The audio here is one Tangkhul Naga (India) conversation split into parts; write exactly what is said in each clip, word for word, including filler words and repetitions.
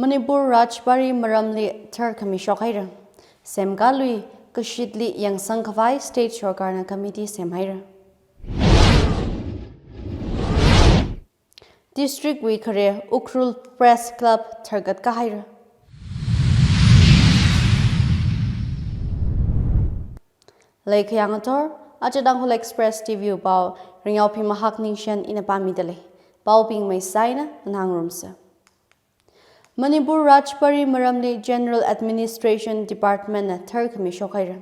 Manipur Rajbari maramli tharkhami shokhaira. Semkālui kashitli yangsang khavai state sorkarna committee semhaira. District wui khare Ukhrul Press Club tharkat kahaira. Leikha yangathor, aja Tangkhul Express T V wui pao, Ringyaophi Mahak Ningshen ina pāmidalei. Paobing maisaina nganāngarumsa. Manipur Rajbari maramli General Administration Department na tharkhami shokhaira.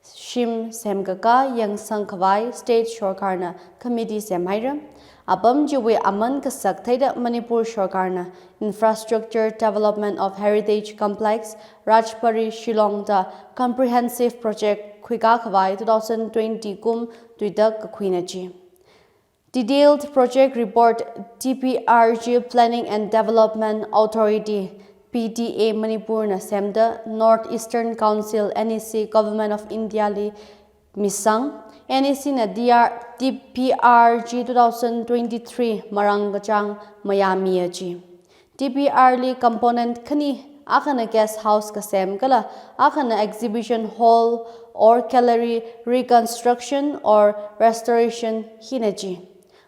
Shim semkakā yangsang khavai state sorkarna committee semhaira. Apam chiwui aman kasak theida Manipur sorkarna Infrastructure Development of Heritage Complex, Rajbari Shillong da comprehensive project khuikā khavai two thousand twenty kum tuitak kakhuina chi. Detailed project report D P R chi Planning and Development Authority, P D A Manipur na semda North Eastern Council, N E C, Government of India li misang. N E C na D R, D P R chi two thousand twenty-three marāng kachāng mayāmiya chi. D P R li component khani, akhana guest house kasem kala akhana exhibition hall or gallery reconstruction or restoration hina chi.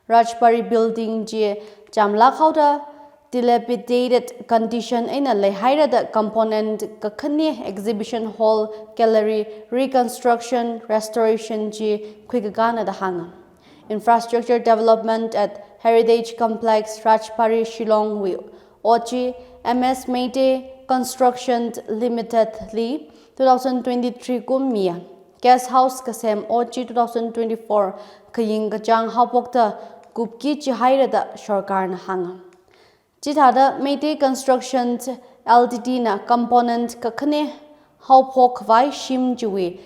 Rajbari building chi chamlak haoda dilapidated condition eina leihaira da component kakhane exhibition hall gallery reconstruction restoration chi khuikakāna da hānga. Infrastructure Development at Heritage Complex Rajbari Shillong wui ot chi M S Meitei Construction Limited li two thousand twenty-three kum miya. Guest house kasem ot chi two thousand twenty-four khaying kachāng haophokta kupki chihaira da sorkarna hānga. Chithāda Meitei Construction L T D na component kakhane haophok khavai shim chiwui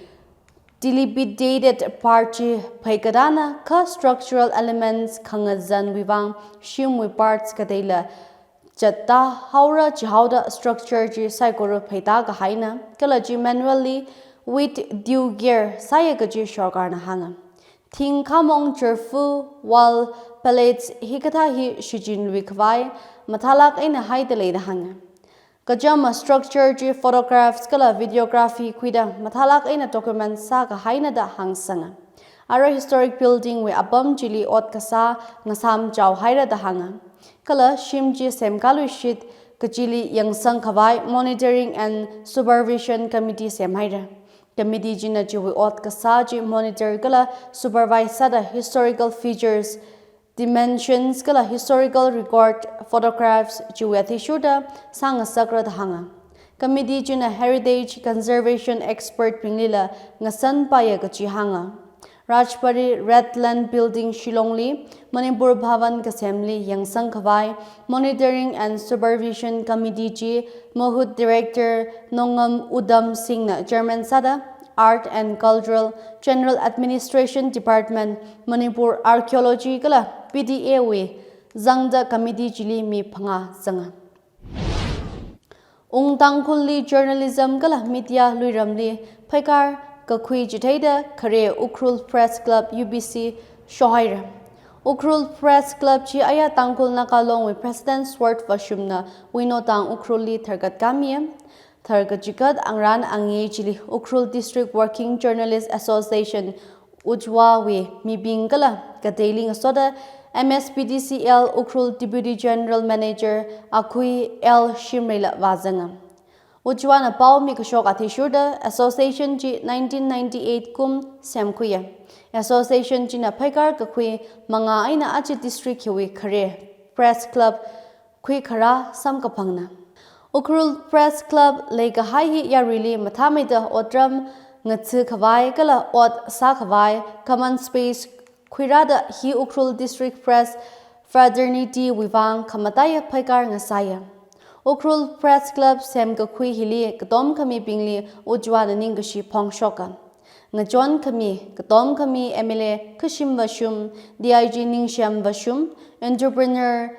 dilapidated part chi phaikatana kha structural elements khangazanwui vang shimwui parts kateila chatta haora chihaoda structure chi saikora phaita kahaina, kala chi manually with due care sāya kaji sorkarna hānga. Thing khamong, chirfu, wall pallets hikathā hi shichinlui khavai mathālak eina haidalei da hānga. Kachama structure chi photographs kala videography khuida mathālak eina document sākahaina da hāngsanga. Ara historic building wui apam chili ot kasā ngasām chaohaira da hānga. Kala shim chi semkāluishit kachili yangsang khavai Monitoring and Supervision Committee semhaira. Committee china chiwui ot kasā chi monitor kala supervise sāda historical features, dimensions kala historical record photographs chiwui athishurda sāngasakra da hānga. Committee china heritage conservation expert binglila ngasanpaiya kaji hānga. Rajbari Redland Building Shillong li Manipur Bhavan kasemli yangsang khavai Monitoring and Supervision Committee chi MOHUT Director Nongam Udham Singh na chairman sāda Art and Cultural, General Administration Department, Manipur Archaeology kala P D A wui zangda committee chili mi phangā zanga. Ung Tangkhulli journalism kala media luiramli phaikar kakhui chitheida khare Ukhrul Press Club U P C shohaira. Ukhrul Press Club chi aya Tangkhul Naga Long wui President Sword Vashumna Wino Tang Ukhrulli tharkat kamiya. Tharkachikat angran angi chili Ukhrul District Working Journalist Association, UJWA wui mibing kala kateili ngasoda M S P D C L Ukhrul Deputy General Manager Akhui L Shimreila vāzanga. UJWA na pao mikashok athishurda association chi nineteen ninety-eight kum semkhuiya. Association china phaikar kakhui mangā eina aja district hiwui khare press club khuikharā samkaphangna. Ukhrul Press Club leikahai hi yaruili mathāmeida otram ngatsi khavai kala ot sākhavai common space khuirāda hi Ukhrul District Press Fraternity wui vang khamataiya phaikar ngasāya. Ukhrul Press Club semkakhui hili katom khamibingli UJWA na ningkashi phongshoka. Ngachon khami, katom khami M L A Khashim Vashum, D I G Ningshem Vashum, entrepreneur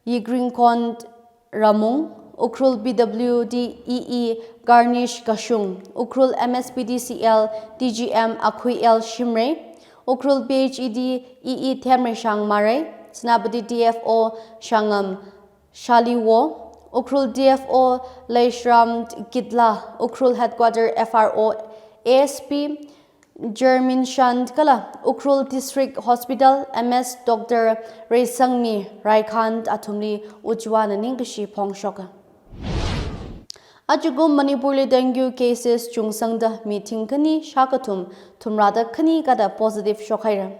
Yigringkon Ramung, Ukhrul P W D E E Garnish Kashung, Ukhrul M S P D C L D G M Akhui L Shimrei, Ukhrul P H E D E E Themreishang Marei, Senapati D F O Shangam Shaliwo, Ukhrul D F O Leishram Gitla, Ukhrul Headquarter F R O A S P Jermin Shant kala Ukhrul District Hospital M S Doctor Reisangmi Raikhand athumli Ujjwala ningkashi phongshoka. Ajakum Manipurli dengue cases chungsangda mi thingkhani shākathum, thumrada khani kada positive shokhaira.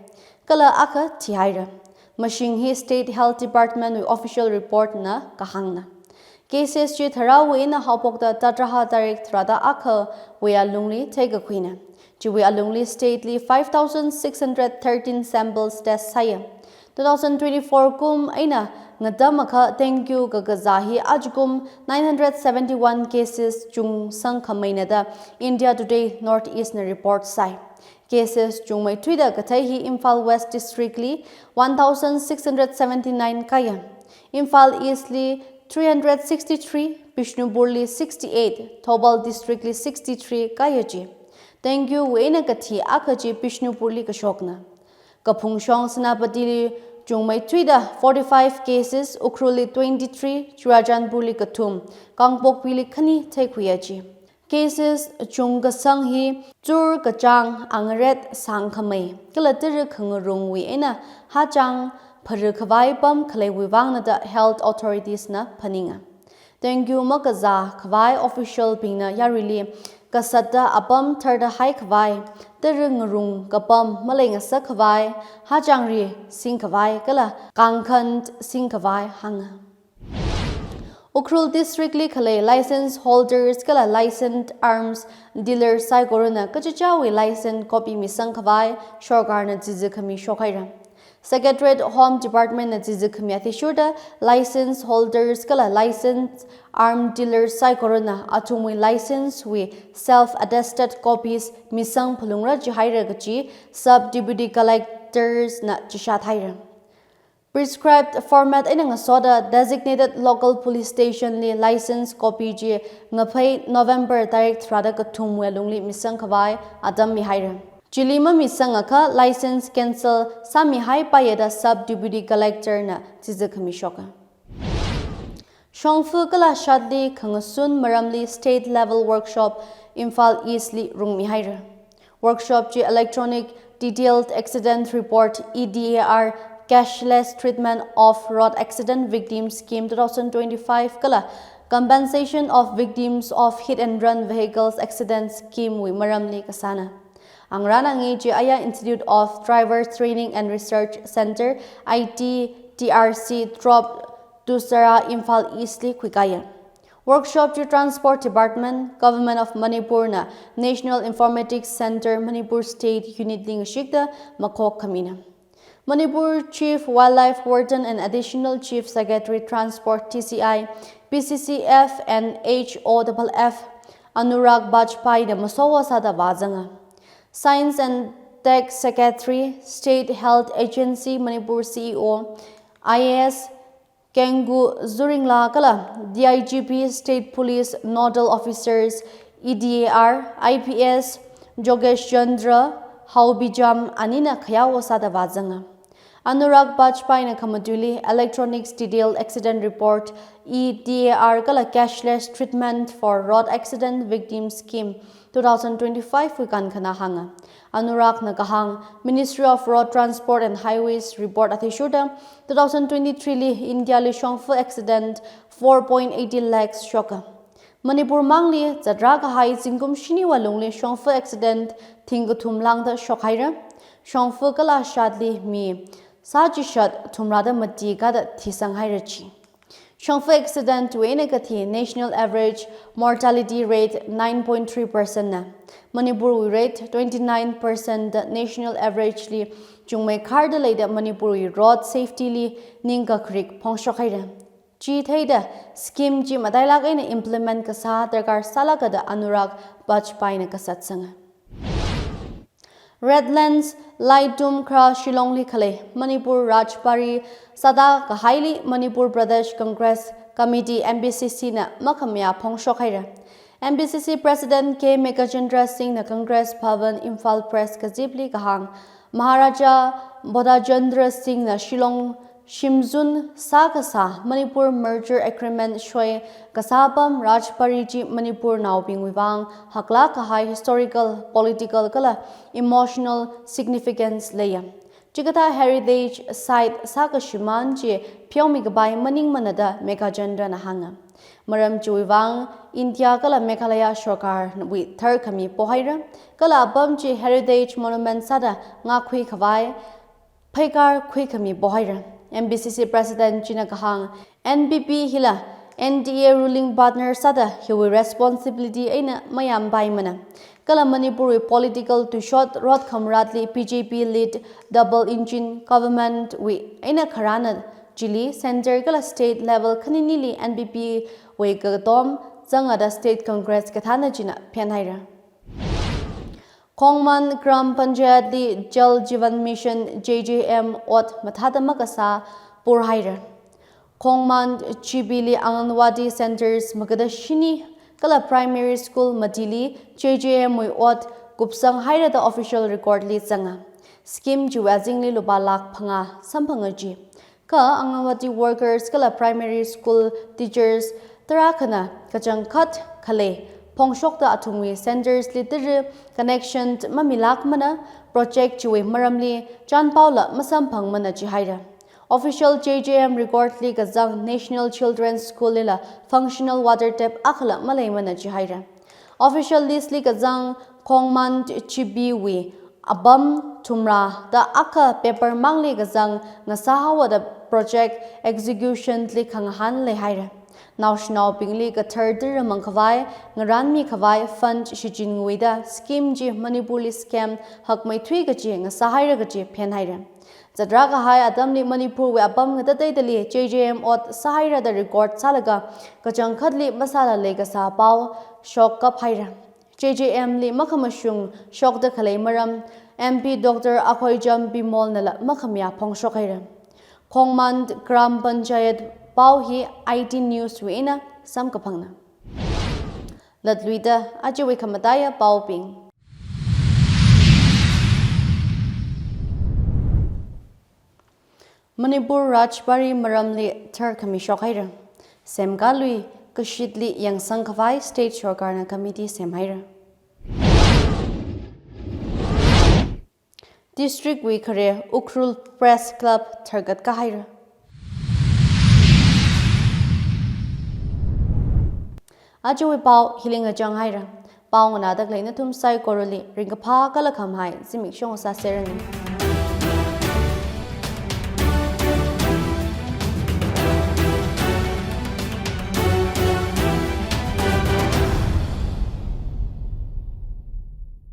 Kala akha thihaira. Mashing hi State Health Department wui official report na kahāngna. Cases chi tharāwui eina haophokta tatraha tarik tharāda akhawui alungli theikakhuina. Chiwui alungli state li five thousand six hundred thirteen samples test sāya. Two thousand twenty-four kum eina ngatam akha dengue kakazā hi ajakum nine hundred seventy-one cases chungsangkhameina da India Today North East na report sāi. Cases chungmeithuida kathei hi Imphal West District li one thousand six hundred seventy-nine kāya. Imphal East li three hundred sixty-three, Bishnupur li sixty-eight, Thoubal District li sixty-three kāya chi. Dengue wui eina kathi akha chi Bishnupur li kashokna. Kaphungshong Senapati li chungmeithuida forty-five cases, Ukhrul li twenty-three, Churachandpur li kathum, Kangpokpi li khani theikhuiya chi. Cases chungkasang hi chur kachāng angaret sangkhamei kala tara khangarungwui eina hachāng pharikhavai pam khaleiwui vangna da health authorities na phaninga. Dengue makazā khavai official bingna yaruili kasatda apam tharda haikhavai, tara ngarung kapam maleingasak khavai, hachāngri singkhavai kala kangkhan singkhavai hānga. Ukhrul District li khalei license holders kala licensed arms dealer saikorana kachichāwui license copy misangkhavai sorkarna chizikhami shokhaira. Secretariat Home Department na chizikhami athishurda license holders kala licensed arm dealers saikorana athumwui license wui self attested copies misang phalungra jihaira kachi Sub Deputy Collectors na chishat haira. Prescribed format eina ngasoda designated local police station li license copy chi ngaphei November tarik tharāda kathumwui alungli misangkhavai atam mihaira. Chili mamisangakha license cancel sāmihaipaiyada Sub Deputy Collector na chizikhami shoka. Shongfa kala shatli khangasun maramli state level workshop Imphal East li rungmihaira. Workshop chi Electronic Detailed Accident Report, E D A R, Cashless Treatment of Road Accident Victims Scheme two thousand twenty-five kala Compensation of Victims of Hit and Run Vehicles Accident Scheme wui maramli kasāna. Angarān angi chi aya Institute of Driver Training and Research Centre, I T D R C, Trop Dussehra, Imphal East li khuikāya. Workshop chi Transport Department, Government of Manipur na National Informatics Centre, Manipur State Unit li ngashikta makhok khamina. Manipur Chief Wildlife Warden and Additional Chief Secretary Transport, T C I, P C C F and H O F F, Anurag Bajpai na masowa sāda vāzanga. Science and Tech Secretary, State Health Agency, Manipur C E O, I A S Kengu Zuringla kala D I G P State Police Nodal Officers, E D A R, I P S Jogesh Chandra Haobijam anina khayao sāda vāzanga. Anurag Bajpai na khamatuili Electronics Detailed Accident Report, E D A R kala Cashless Treatment for Road Accident Victims Scheme two thousand twenty-five wui kankhana hānga. Anurag na kahāng, Ministry of Road Transport and Highways report athishurda two thousand twenty-three li India li shongfa accident four point eighty lakhs shoka. Manipur mangli zatrā kahai zingkum shiniwui alungli shongfa accident thingkathum lāngda shokhaira. Shongfa kala shatli mi sāchishat thumrada mati kada thisanghaira chi. Shongfa accident wui eina kathi national average mortality rate nine point three percent na. Manipur wui rate twenty-nine percent da national average li chungmeikharda leida Manipur wui road safety li ningkakrik phongshokhaira. Chi theida scheme chi matailak eina implement kasā darkar sālāka da Anurag Bajpai na kasatsanga. Redlands, Laitumkhrah Shillong li khalei Manipur Rajbari sāda kahaili Manipur Pradesh Congress Committee, M P C C na makhamayā phongshokhaira. M P C C President K Meghachandra Singh na Congress Bhavan Imphal Press kazipli kahāng, Maharaja Bodhachandra Singh na Shillong shimzun sākasā Manipur Merger Agreement soi kasā apam Rajbari chi Manipurnaobingwui vang haklāk kahai historical, political kala emotional significance leiya. Chikathā heritage site sākashimān chi pheomi kapai maningmana da Meghacendrana hānga. Maram chiwui vang India kala Meghalaya sorkarwui tharkhami pohaira, kala apam chi heritage monument sāda ngākhui khavai pheikar khuikhami pohaira. M B C C President china kahāng, N P P hila N D A ruling partner sāda hiwui responsibility eina mayāmpaimana. Kala Manipurwui political tuishot rot khamratli B J P led double engine government wui eina kharāna, chili center kala state level khaninili N P P wui katom zanga da State Congress kathāna china phenhaira. Khongman Gram Panchayat li Jal Jeevan Mission J J M ot mathāda makasā purhaira. Khongman G B li Anganwadi centers magada shini kala primary school matili J J M wui ot kupsang haira da official record li zanga. Scheme chiwui azingli lupā lakh phangā samphanga ji. Kha Anganwadi workers kala primary school teachers tarākhana kachangkhat khalei phongshokta athumwui centers li tiri connection mamilākmana, project chiwui maramli chanpaola masamphangmana jihaira. Official J J M record li kazang National Children's School lila functional water tap akhala maleimana jihaira. Official list li kazang Khongman G B wui apam thumrā da akha paper mangli kazang ngasāhaowa da project execution li khangahān leihaira. Naoshinaobingli kathar tiri mangkhavai, ngaranmi khavai fund shichinwui da scheme chi Manipurli scam hakmeithui kaji ngasāhaira kaji phenhaira. Zatrā kahai atamli Manipurwui apam ngatateidali J J M ot sāhaira da record sālaga kachangkhatli masāla leikasā pao shokkaphaira. J J M li makhamashung shokda khalei maram M P Doctor Akhoijam Bimolnala makhamayā phongshokhaira. Khongman Gram Panchayat pao hi I T News wui eina samkaphangna. Latluida ajawui khamataiya paobing. Manipur Rajbari maramli tharkhami shokhaira. Semkālui kashitli yangsang khavai state sorkarna committee semhaira. District wui khare Ukhrul Press Club tharkat kahaira. Ajawui pao hili ngachang haira. Pao nganāda khalei nathum saikorali ringkaphā kala khamahai zimiksho sāseranu.